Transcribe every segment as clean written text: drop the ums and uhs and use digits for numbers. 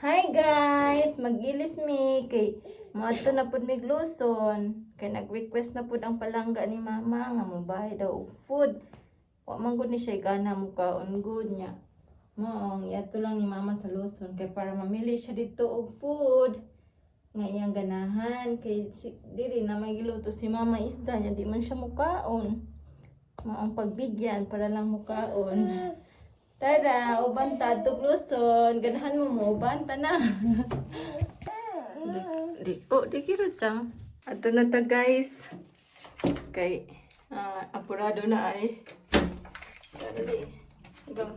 Hi guys, magilis mi kay moadto na pud mig Lawson. Kay nag-request na pud ang palangga ni Mama nga mobahay daw og food. Wa man gud ni siya gana mukaon gud niya. Mao ang iadto lang ni Mama sa Lawson kay para mamili siya dito og food nga iyang ganahan kay si, diri na may giluto si Mama isda niya, di man siya mukaon. Mao ang pagbigyan para lang mukaon. Tara, uban ta adtog Lawson. Ganahan mo mo, uban ta na. Di, di, oh, di kira chang. Adto na ta, guys. Kay, apurado na ay. Tara di. Go.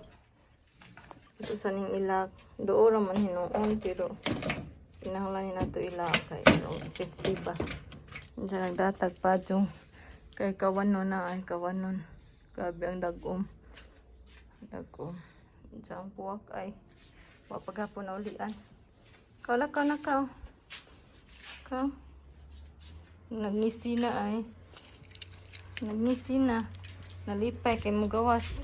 Ito sa ning ilak. Duo ra man hinuon pero kinahanglan ni nato ilak kay so, safety ba. Unsa nagdatag pa jung kay kawanon na ay kawanon. Grabe ang dagom. Dagom. Unsa ang puwak ay. Wa paghapon na ulian. Kaw la kaw na kaw. Kaw. Nagngisi na ay. Nagngisi na. Nalipay kay mugawas.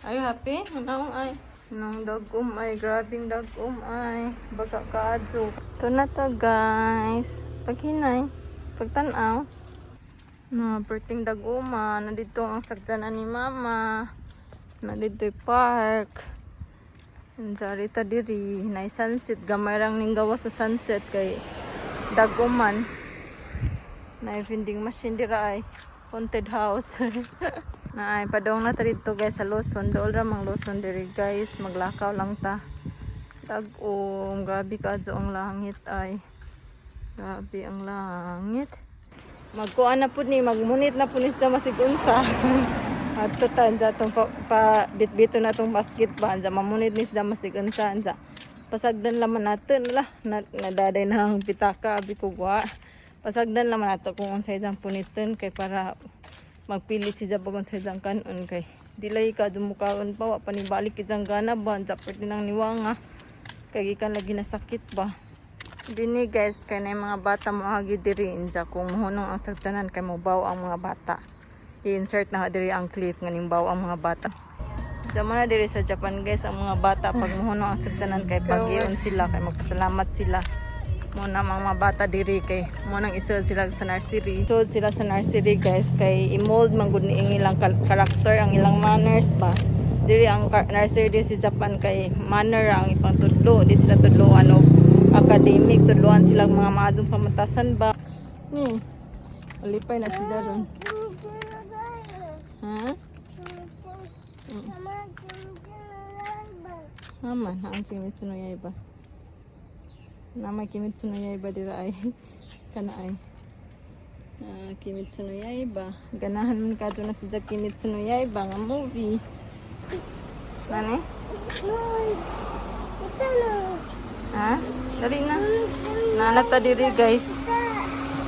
Are you happy? Ano ay? Nang dagom ay, grabing dagom ay. Baga kaadso. Ito na to, guys. Paghinay. Pagtanaw. Na, perting dagoma. Nandito ang sakyanan ni Mama. Nandito yung park. Sarita diri. Na sunset. Gamay rang ning gawa sa sunset kay dagoman. Na vending machine dira ay. Haunted house. Na ay padong na ta dito, guys, sa Lawson. Dool ra mang Lawson diri, guys. Maglakaw lang ta. Tag-om. Grabe ka ang langit ay. Grabe ang langit. Magkuan na pud ni, magmunit na pud ni sa masig unsa. Adto ta anja tong pa bitbito na tong basket ba anja mamunit ni sa masig unsa anja. Pasagdan laman natin lah na, nadaday na ang pitaka abi ko gwa. Pasagdan laman nato kung unsay jang puniton kay para magpili siya pag unsay jang kanon kay dilay ka dumukaon pa wa pa ni balik ijang gana ba anja pwede nang niwanga kay gikan lagi na sakit ba. Dini, guys, kay na mga bata moagi diri inja kung muhunong ang sakyanan kay mobaw ang mga bata. I-insert na diri ang clip nga ning ang mga bata. Diyan mo na diri sa Japan, guys, ang mga bata pag muhunong ang sakyanan kay pagion sila kay magpasalamat sila. Mo na mga bata diri kay mo nang isod sila sa nursery. Isod sila sa nursery, guys, kay i-mold man gud ni ang ilang character, ang ilang manners ba. Diri ang nursery diri sa Japan kay manner ang ipangtudlo, di sila tudloan og academic, tudloan sila mga maadong pamatasan ba. Ni. Alipay na si Jaron. Ha? Mama, naan si Kimetsu no Yaiba. Nama Kimetsu no Yaiba dira ay. Kana ay. Ah, Kimetsu no Yaiba. Ganahan man kadto na si Jack Kimetsu no Yaiba nga movie. Nani? Ito no. Ha? Dali na. Nana ta diri, guys.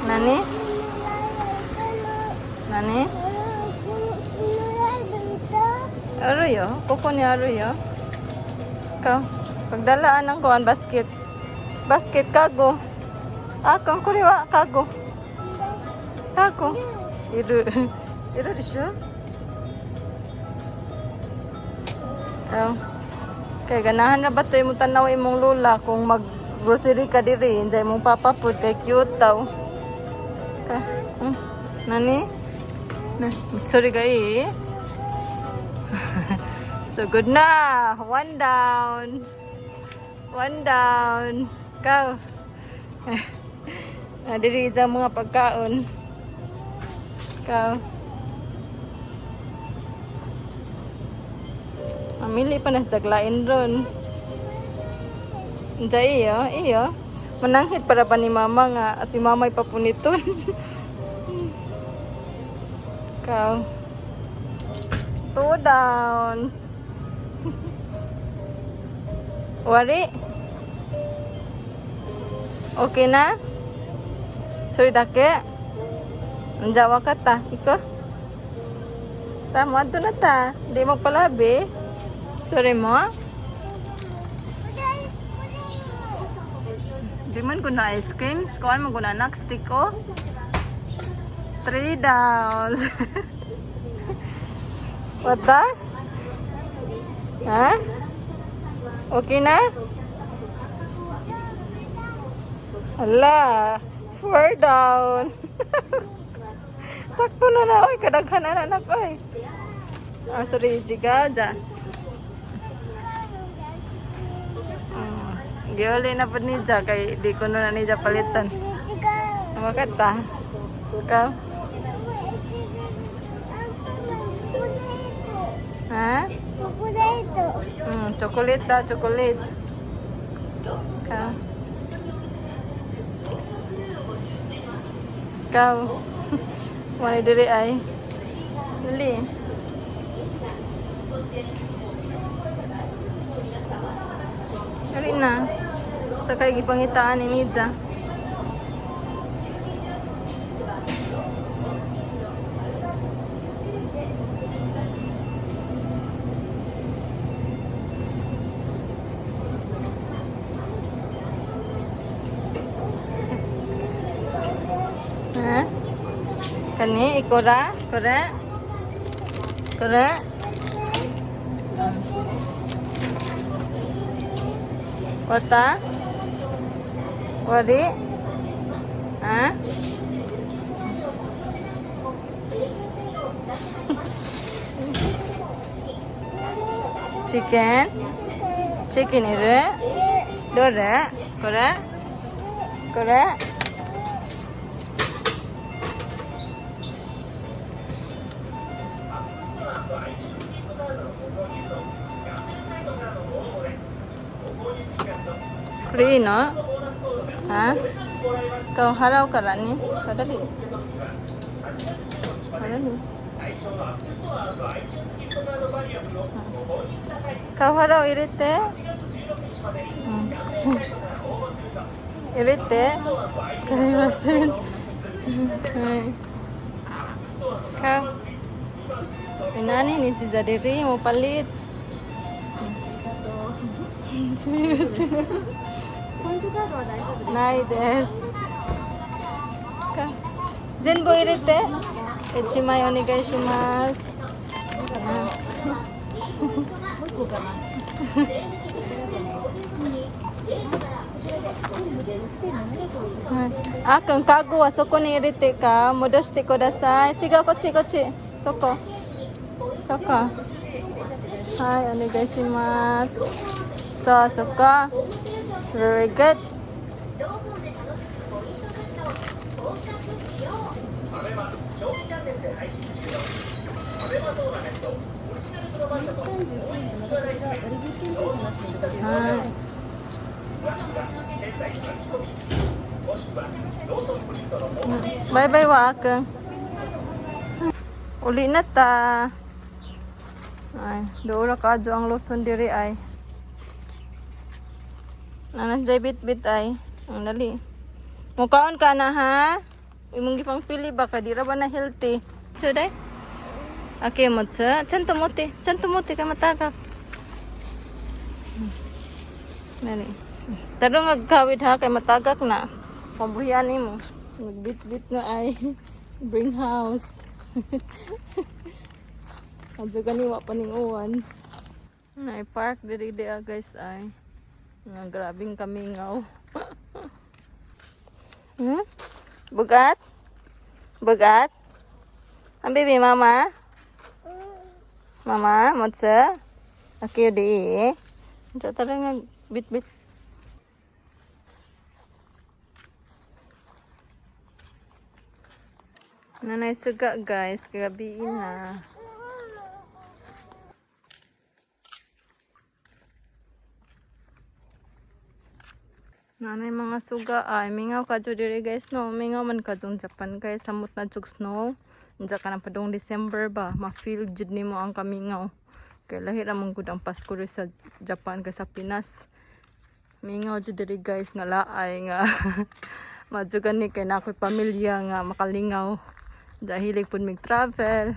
Nani? Nani? あるよ. ここにあるよ. Ikaw. Pagdalaan ng kuan basket. Basket kago. あかんこれはカゴ。カゴ。いる。いるでしょ。 Ikaw. Kay ganahan na ba to imong tanaw imong lola kung mag grocery ka diri, injay imong papa pud kay cute daw. Ka. Nani? Na, sorry kay. So good na. One down. One down. Ikaw. Ah, diri sa mga pagkaon. Ikaw. Mamili pa na sa lain ron. Unsa iyo? Iyo. Mananghit para pa ni Mama nga si Mama ipapuniton. Ikaw. Two down. Wari? Okay na? Sorry dake? Unja wa ka ta? Iko? Ta mo adto na ta. Di mo palabi. Sorry mo? Di man ko na ice creams. Kuan mo ko na anak stick ko. Three downs. What the? Ha? Okay na? Hala, four down. Sakto na na, oy, kadaghan na anak, oy. Ah, sorry, jika, ja. Giuli na po ni Ja, kay di ko na ni Ja palitan. Bakit ta? Ikaw? Ha? Chocolate. Chocolate daw, chocolate. Ikaw? Ikaw? Wala diri ay. Dali. Dali na. Sa kay gipangitaan ni Nidja. Ha? Kani, ikora? Kore? Kore? Wata? Wari? Ha? Chicken? Chicken ire? Dore? Kore? Kore? これいいのは顔払うからね。kadali. Kadali. 顔払う入れて。うん。入れて。すみません。はい。Ka. Inani ni si Zadiri mo palit. すみません。ポイントカードは大丈夫です。ないです。か全部入れて。一枚お願いします。もう一個かな。はい。あくん、カゴはそこに入れてか。戻してください。違う、こっち、こっち。そこ。そこ。はい、お願いします。そう、そこ。Very good. はい。Bye bye, Waka. Uli na ta. Ay, doon ka adyo ang Luzon diri ay. Nanas jay bit-bit ay. Ang dali. Mukaon ka na ha? Imong gipang pili ba ka di ra ba na healthy? Chuday? Okay, motsa. Chanto mote. Chanto mote ka matagak. Dali. Taro nga kawid ha kay matagak na. Pabuhian nimo. Nagbit-bit na ay bring house. Adyo gani wa pa ning uwan. Nay park diri di ah, guys ay. Nga grabing kamingaw. Bugat? Bugat? Ang baby mama? Mama, motsa? Okay di. Unsa tara nga bit-bit. Nanay suga guys, kagabi na. Nanay mga suga ay mingaw ka jud diri guys no, mingaw man ka jung Japan guys, samot na jug snow. Unsa ka na padung December ba, ma-feel jud nimo ang kamingaw. Kay lahi ra man gud ang Pasko diri sa Japan kay sa Pinas. Mingaw jud diri guys nga laay nga madyo gani kay na ako'y pamilya nga makalingaw. Dahil pud mig travel.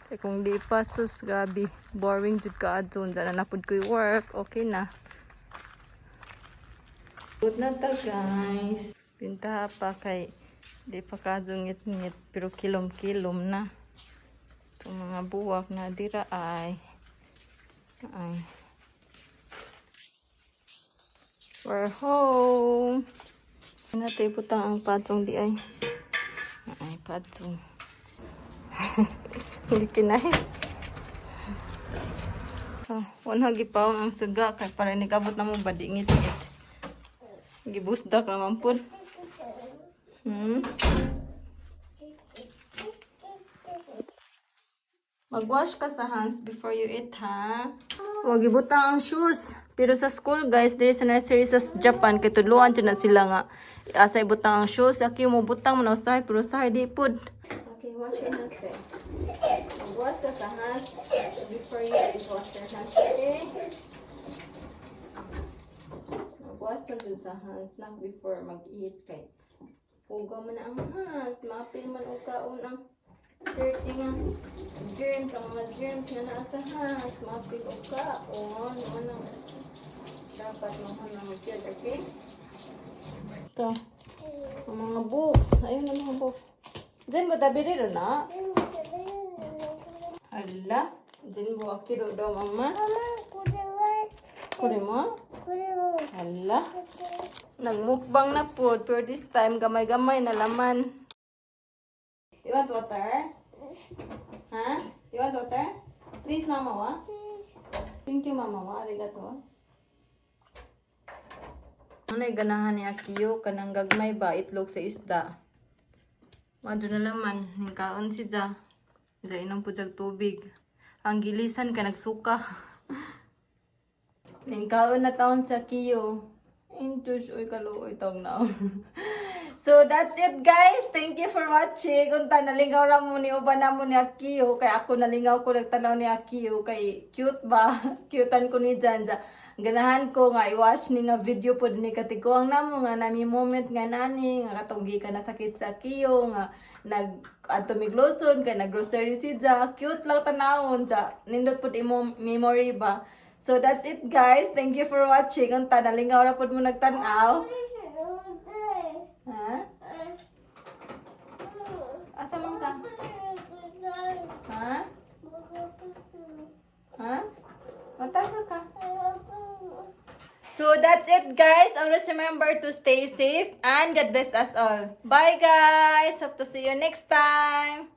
Kay kung di pa sus grabe, boring jud ka adto, unsa na napud ko'y work, okay na. Good na ta guys. Pintaha pa kay di pa ka ngit-ngit pero kilom-kilom na. Itong mga buwak na dira ay. Ay. We're home. Nato ibutang ang patong di ay. Ay, patong. Hindi kinahin. Oh, wala gipaong ang suga kay para nikabot na mo ba dingit it. Gibusdak naman pud. Magwash ka sa hands before you eat, ha? Huwag ibutang ang shoes. Pero sa school, guys, there is a nursery sa Japan. Kay tudluan dyan na sila nga. Asa ibutang ang shoes. Aki mo butang mo na usahay, pero usahay di pud. Okay, wash your hands, okay. Magwash ka sa hands before you eat. Wash your hands, okay? Magwash ka dyan sa hands lang before mag-eat. Kay pugaw man na ang hands. Maapil man o kaon ang dirty nga germs, ang mga germs nga naa sa hands, maapil og kaon, ano, dapat mahal gyud, okay? Ito, ang mga books. Ayun ang mga books. 全部食べれるな? Hala, 全部開けるdaw, mama. これも? Hala. Nagmukbang na po, pero this time, gamay-gamay na laman. You want water? Ha? You want water? Please, mama, wa? Thank you, mama, wa. Arigato. Ano ganahan ni Akiyo? Kanang gagmay ba? Itlog sa isda. Mado na laman. Ningkaon si Ja. Ja, inom po jag tubig. Ang gilisan ka nagsuka. Ningkaon na taon sa Akiyo. Intus, uy, kaluoy, tawag na. So, that's it, guys. Thank you for watching. Unta, nalingaw ra mo ni uban na mo ni Akiyo. Kay ako nalingaw ko nagtanaw ni Akiyo. Kay cute ba? Cutean ko ni Janza. Ganahan ko nga i-watch ni nga video pod ni katiguang namo nga nami moment nga nani nga katong gikan na sakit sa Akiyo nga nag adto migloson kay nag grocery si Ja. Cute lang tanawon ja. Nindot pod imo memory ba. So that's it, guys. Thank you for watching. Unta, nalingaw ra pod mo nagtan-aw. Ha? Asa man ka? Ha? Ha? Mataga ka. So that's it, guys. Always remember to stay safe and God bless us all. Bye, guys. Hope to see you next time.